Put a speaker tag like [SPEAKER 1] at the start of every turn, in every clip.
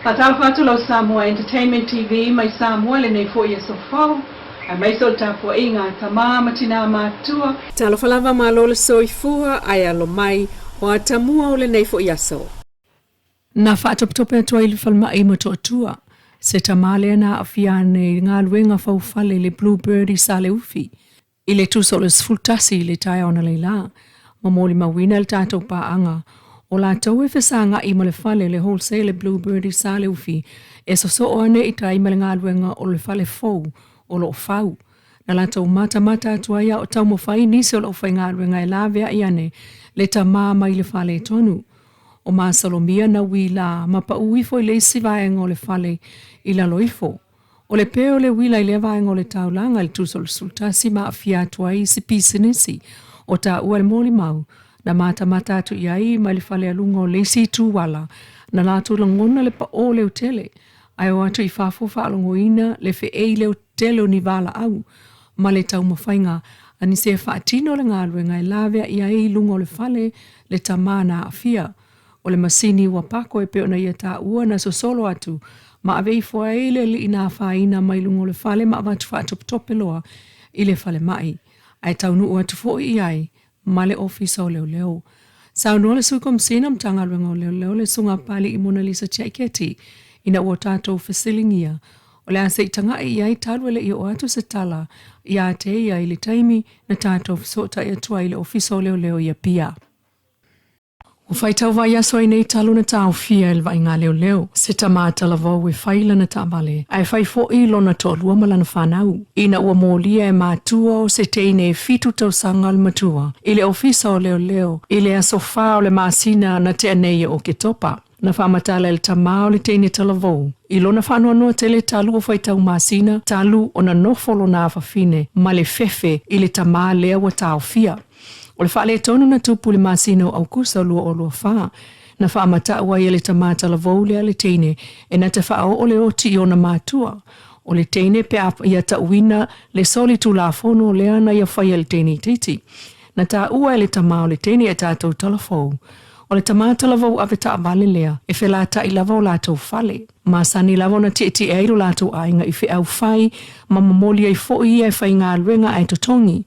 [SPEAKER 1] Faatalofa atu lau Samoa Entertainment TV mai Samoa i lenei foi aso fou, aemaise o le tapuaiga a tama ma tinā matutua. Talofa lava malo le soifua ae alo mai o atamua o lenei foi aso. Na faatopetope atu ai i le falemai i Motootua se tama lea na aafia ane i galuega faufale i le Blue Bird i Saleufi i le tusa o le 11 i le taeao analeila, ma molimauina e le tatou paaga o latou e fesagai ma le fale le wholesale Blue Bird i Saleufi e sosoo ane i tai ma le galuega o le fale fou o lo o fau. Na latou matamata atu ai a o taumafai nisi o le aufaigaluega e laveai ane le tama mai le fale tonu. O masalomia na uila ma pau ifo i le isi vaega o le fale i lalo ifo. O le pe o le uila i lea vaega o le taulaga i le tusa o le 11 ma aafia atu ai isi pisinisi o taua e le molimau na matamata atu i ai mai le fale aluga o le isi ituala na latou lagona le paʻō leotele ae o atu i fafo faalogoina le feʻei leotele o ni valaau ma le taumafaiga a nisi e faatino le galuega e laveai ai i luga o le fale le tama na aafia. O le masini ua pako e pei ona ia taua na sosolo atu ma ave ifo ai le alii na afaina mai luga o le fale ma avatu faatopetope loa i le falemai, ae taunuu atu foi i ai ma le Ofisa o Leoleo. Saunoa le Sui Komesina o Matagaluega o Leoleo le Susuga Papali'i Monalisa Chiaiketti ina ua tatou fesiligia o le a se i tagai i ai talu e le i oo atu se tala ia te ia i le taimi na tatou fesootai atu ai i le Ofisa o Leoleo i Apia. Ua faitau vaiaso ai nei talu na taofia e le vaaiga leoleo se tama talavou e fai lana taavale ae fai foi lona toalua ma lana fanau ina ua molia e matua o se teine e 7 tausaga le matua i le ofisa o leoleo i le aso 4 o le masina na tea nei o Oketopa. Na faamatala e le tama o le teine talavou i lona faanoanoa tele talu o faitau masina talu ona nofo lona afafine ma le fefe i le tama lea ua taofia. O le faaletonu na tupu i le masina o Aukusa 2024, na faamatau ai e le tama talavou lea le teine e na te faaoo le oti i ona matua o le teine pe a ia tauina le soli tulafono lea na ia faia i le teine itiiti. Na taua e le tama o le teine e tatou talafou. O le tama talavou ave taavale lea e felataʻi lava o latou fale. Masani lava ona tietie ai lo latou aiga i feau fai ma momoli ai foi ia e faigaluega ae totogi.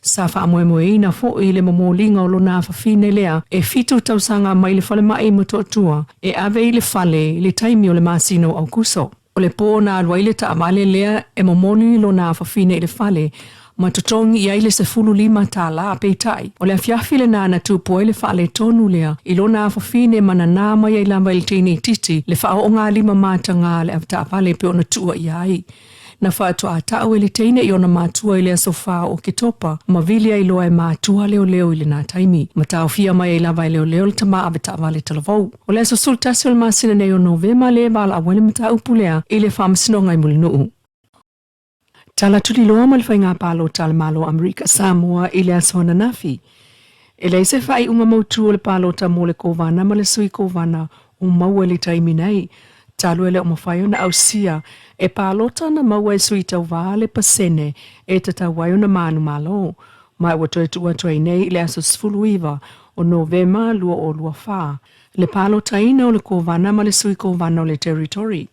[SPEAKER 1] Sa faamoemoeina foi le momoliga o lona afafine lea e 7 tausaga mai le falemai i Motootua e ave i le fale i le taimi o le masina o Aukuso. O le pō na alu ai le taavale lea e momoli lona afafine i le fale ma totogi i ai le $15, peitai, o le afiafi lenā na tupu ai le faaletonu lea i lona afafine ma nanā mai ai lava i le teine itiiti le faaoogalima matagā a le avetaavale e pei ona tuua ia ai. Na faatoa tau e le teine i ona matua i le aso 4 o Oketopa ma vili ai loa e matua leoleo i lenā taimi ma taofia mai ai lava e leoleo le tama avetaavale talavou. O le aso 11 o le masina nei o Novema le valaau ai le mataupu lea i le Faamasinoga i Mulinuu. Tala tuliloa ma le faiga palota a le Malo o Amerika Samoa i le aso ananafi. E leai se faaiuga mautu o le palota mo le Kovana ma le Sui Kovana o maua i le taimi nei, talu e le o mafai ona ausia e palota na maua e sui tauva le pasene e tatau ai ona manumalo, ma ua toe tuu atu ai nei i le aso 19 o Novema 2024 le palotaina o le Kovana ma le Sui Kovana o le Territory.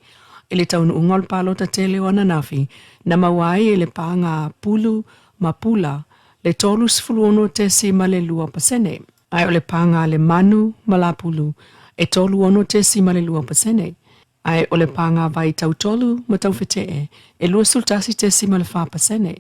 [SPEAKER 1] I le taunuuga o le palota tele o ananafi, na maua ai e le pāga pulu ma pula le 36.2%, ae o le pāga le manu ma lapulu e 36.2%, ae o le pāga vai tautolu ma taufetee e 21.4%.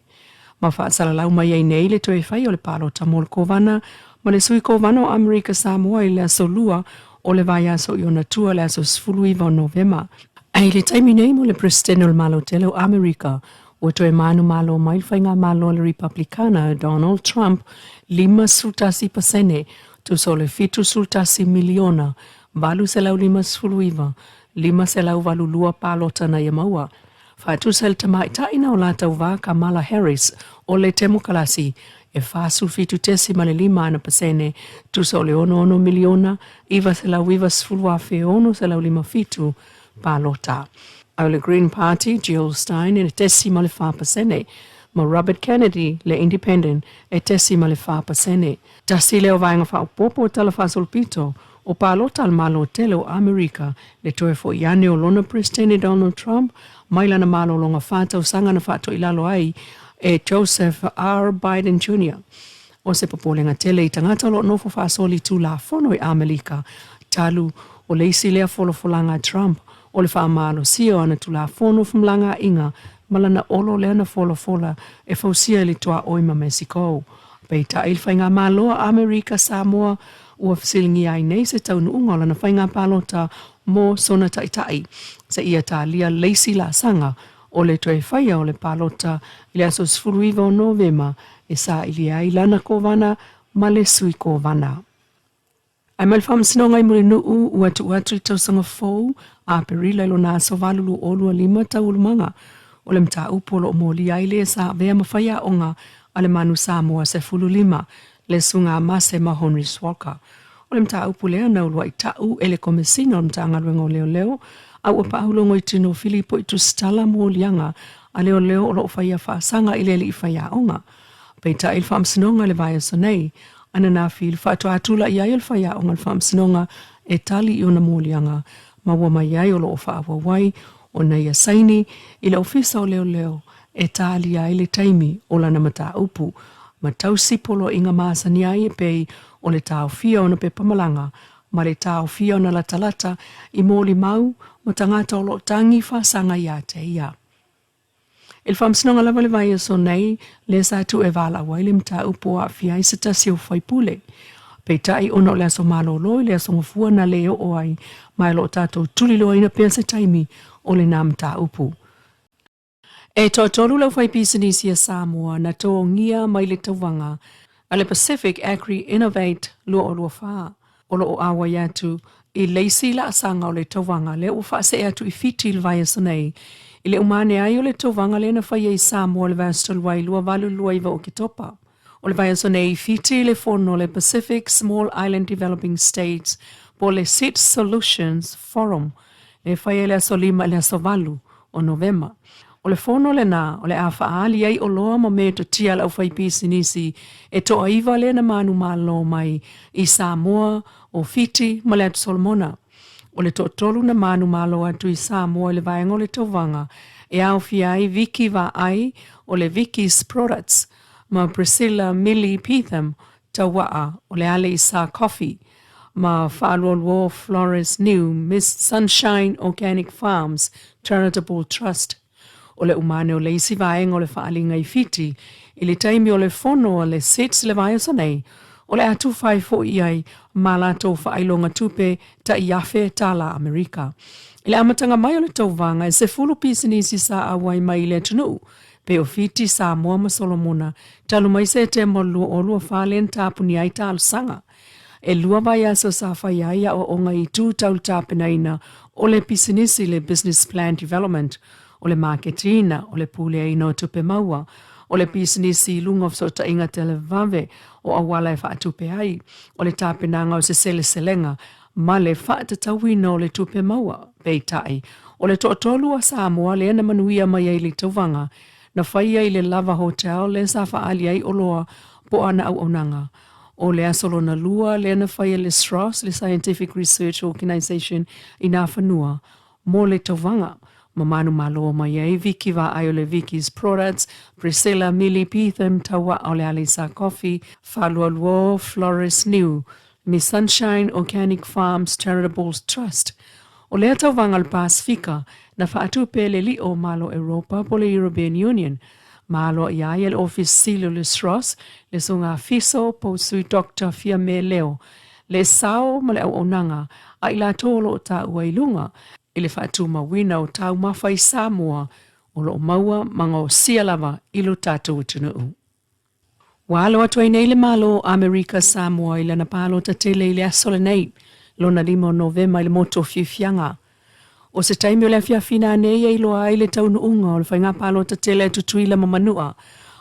[SPEAKER 1] Ma faasalalau mai ai nei le toe fai o le palota mo le Kovana ma le Sui Kovana o Amerika Samoa i le aso 2 o le vaiaso i ona tua le aso 19 o Novema. Ae i le taimi nei mo le Peresetene o le Malo Tele o Amerika, ua toe manumalo mai le faigamalo a le Ripaplikana Donald Trump 51%, tusa o le 71 miliona 859 582 palota na ia maua. Faatusa i le tamaitai na o la tauva Kamala Harris o le Temokalasi e 47.5 ana pasene, tusa o le 66 miliona 990,657 palota. A o le Green Party, Jill Stein e 0.4%, ma Robert Kennedy le Independent e 0.4%. Tasi lea o vaega faaopoopo o Tala Faasolopito o palota a le Malo tele o Amerika, le toe fo'i ane o lona Peresetene Donald Trump mai lana malologa fa tausaga na faatoilalo ai e Joseph R. Biden Jr. O se popolega tele i tagata o lo o nofo faasolitulafono i Amelika, talu o le isi lea folafolaga a Trump o le faamalosia o ana Tulafono Femalagaaiga ma lana olo lea na folafola e fausia i le tuaoi ma Mesiko. Peitai i le Faigamalo a Amerika Samoa ua fesiligia ai nei se taunuuga o lana faiga palota mo sona taitai, seia talia le isi laasaga o le toe faia o le palota i le aso 19 o Novema e sailia ai lana kovana ma le sui kovana. Ae mai le Faamasinoga i Mulinuu ua tuu atu i le tausaga fou, Aperila i lona aso 8 2025 taualumaga o le mataupu o lo o molia ai le sa avea ma faiaoga a le Manu Samoa 15, le Susuga a Mase ma Honris Walker. O le mataupu lea na uluai ta'u e le Komesina o le Matagaluega o Leoleo a ua paaulogo i tino Filipo i tusitala moliaga a leoleo o lo o faia faasaga i le alii faiaoga. Peitai i le Faamasinoga i le vaiaso nei, ananafi, le faatoa tula'i ai o le faiaoga i le Faamasinoga e tali i ona moliaga ma ua mai ai o lo o faaauau ai ona ia saini i le Ofisa o Leoleo e talia ai le taimi o lana mataupu ma tausi poloaiga masani ai e pei o le taofia o ona pepa malaga ma le taofia ona latalata i molimau ma tagata o lo o tagi faasaga ia te ia. I le Faamasinoga lava i le vaiaso nei, lea sa tuu e valaau ai le mataupu o aafia ai se tasi o faipule. Peitai, ona o le aso malolo i le aso Gafua na le oo ai, ma e lo o tatou tuliloaina pea se taimi o lena mataupu. E toatolu le aufaipisinisi a Samoa na togia mai le tauvaga a le Pacific Agri Innovate 2024, o lo o auai atu i le isi laasaga o le tauvaga lea ua faasee atu i Fiti i le vaiaso nei, i le uma ane ai o le tauvaga lea na faia i Samoa i le vaiaso talu ai 2029 Oketopa. O le vaiaso nei i Fiti le fono o le Pacific Small Island Developing States po o le SIDS Solutions Forum e fai ai le aso 5 i le aso 8 o Novema. O le fono lena o le a faaali ai oloa ma metotia a le aufaipisinisi e toaiva lea na manumalo mai i Samoa, o Fiti ma le Atu Solomona. O le toatolu na manumalo atu i Samoa i le vaega o le tauvaga e aofia ai Vicky Vaai o le Vicky's Products ma Priscilla Millie Petham Tauaa o le Aleisa Coffee ma Faalualuo Flores New Miss Sunshine Organic Farms Charitable Trust. O le uma ane o le isi vaega o le faaaliga i Fiti i le taimi o le fono a le SIDS le vaiaso nei, o le a tufa ai foi i ai ma latou faailoga tupe tai $1,000 Amerika. I le amataga mai o le tauvaga, e 10 pisinisi sa auai mai i le atunuu, pei o Fiti, Samoa ma Solomona, talu mai Setema o le 2024 lea na tapunia ai talosaga. E lua vaiaso sa faia ai aoaoga i itu tau le tapenaina o le pisinisi, le Business Plan Development, o le maketiina, o le puleaina o tupe maua, o le pisinisi i luga o fesootaiga televave, o auala e faatupe ai, o le tapenaga o se seleselega ma le faatatauina o le tupe maua. Peitai, o le toatolu a Samoa lea na manuia mai ai le tauvaga na faia i le Lava Hotel lea sa faaali ai oloa po o ana auaunaga. O le aso lona lua lea na faia le SROS, le Scientific Research Organisation, i Nafanua mo le tauvaga. Ma manumalo mai ai Vicky Vaai o le Vicky's Products, Priscilla Millie Beetham Tauaa o le Aleisa Coffee, Faalualuo Flores Niu, Miss Sunshine Organic Farms Charitable Trust. O lea tauvaga o le Pasefika na faatupe e le Liʻo o Malo Europa po o le European Union. Ma aloa iā ia le Ofisa Sili o le SROS, le Susuga Fiso Pousui Doctor Fiame Leo, le sao ma le auaunaga a i latou o lo o taua i luga i le faatumauina o taumafa i Samoa o lo o maua ma gaosia lava i lo tatou atunuu. Ua alo atu ai nei le Malo o Amerika Samoa i lana palota tele i le aso lenei, lona lima o Novema i le motu o Fiufiaga. O se taimi o le afiafi nanei e iloa ai le taunuuga o le faiga palota tele a Tutuila ma Manua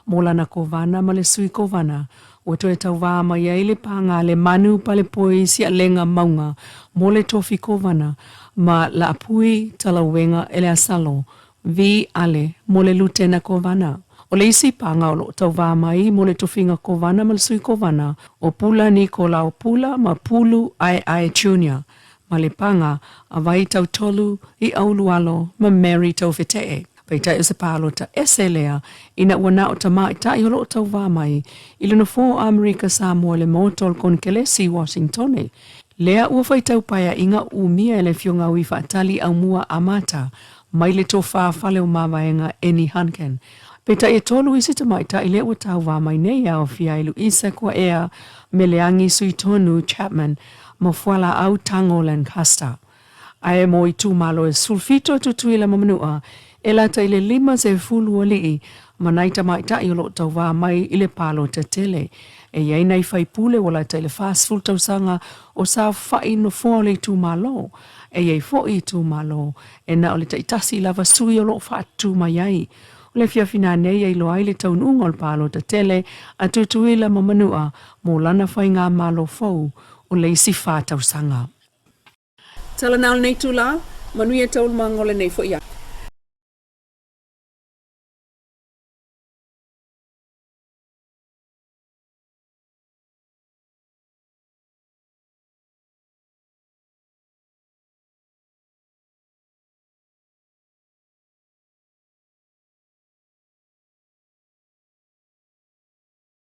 [SPEAKER 1] mo lana kovana ma le sui kovana ua toe tauvā mai ai le pāga le manu palepoi sialega mauga mo le tofi kovana ma Laapui Talauega Eleasalo vi Ale mo le Lutena Kovana. O le isi paga o loo tauvā mai mo le tofiga Kovana ma le Sui Kovana, o Pula Nikolao Pula ma Pulu Aeae Junior, ma le paga a Vaitau Tolu i Aulualo ma Mary Taufetee. Peitai o se palota ese lea ina ua na o tamaitai o loo tauvā mai i le nofoa o Amerika Samoa i le Maota o le Konekelesi i Washingtone. Lea ua faitau paeaiga umia e le Afioga Ui Faatali Aumua Amata mai le Tofa Fale o Mavaega Eni Hunkin. Peitai e tolu isi tamaitai lea ua tauvā mai nei e aofia ai Luisa Kuaea Meleagi Suitonu Chapman ma Fualaau Tago Lancaster. Ae mo itumalo e 17 o Tutuila ma Manua, e lata i le 50 alii ma nai tamaitai o loo tauvā mai i le palota tele. E i ai nai faipule ua lata i le 40 tausaga o saofai i nofoa o le itumalo. E i ai foi itumalo e na o le taitasi lava sui o loo faatu mai ai. O le afiafi nanei e iloa ai le taunuuga o le palota tele a Tutuila ma Manua mo lana faigamalo fou o le isi 4 tausaga. Tala na o lenei itula, manuia taualumaga o lenei foi.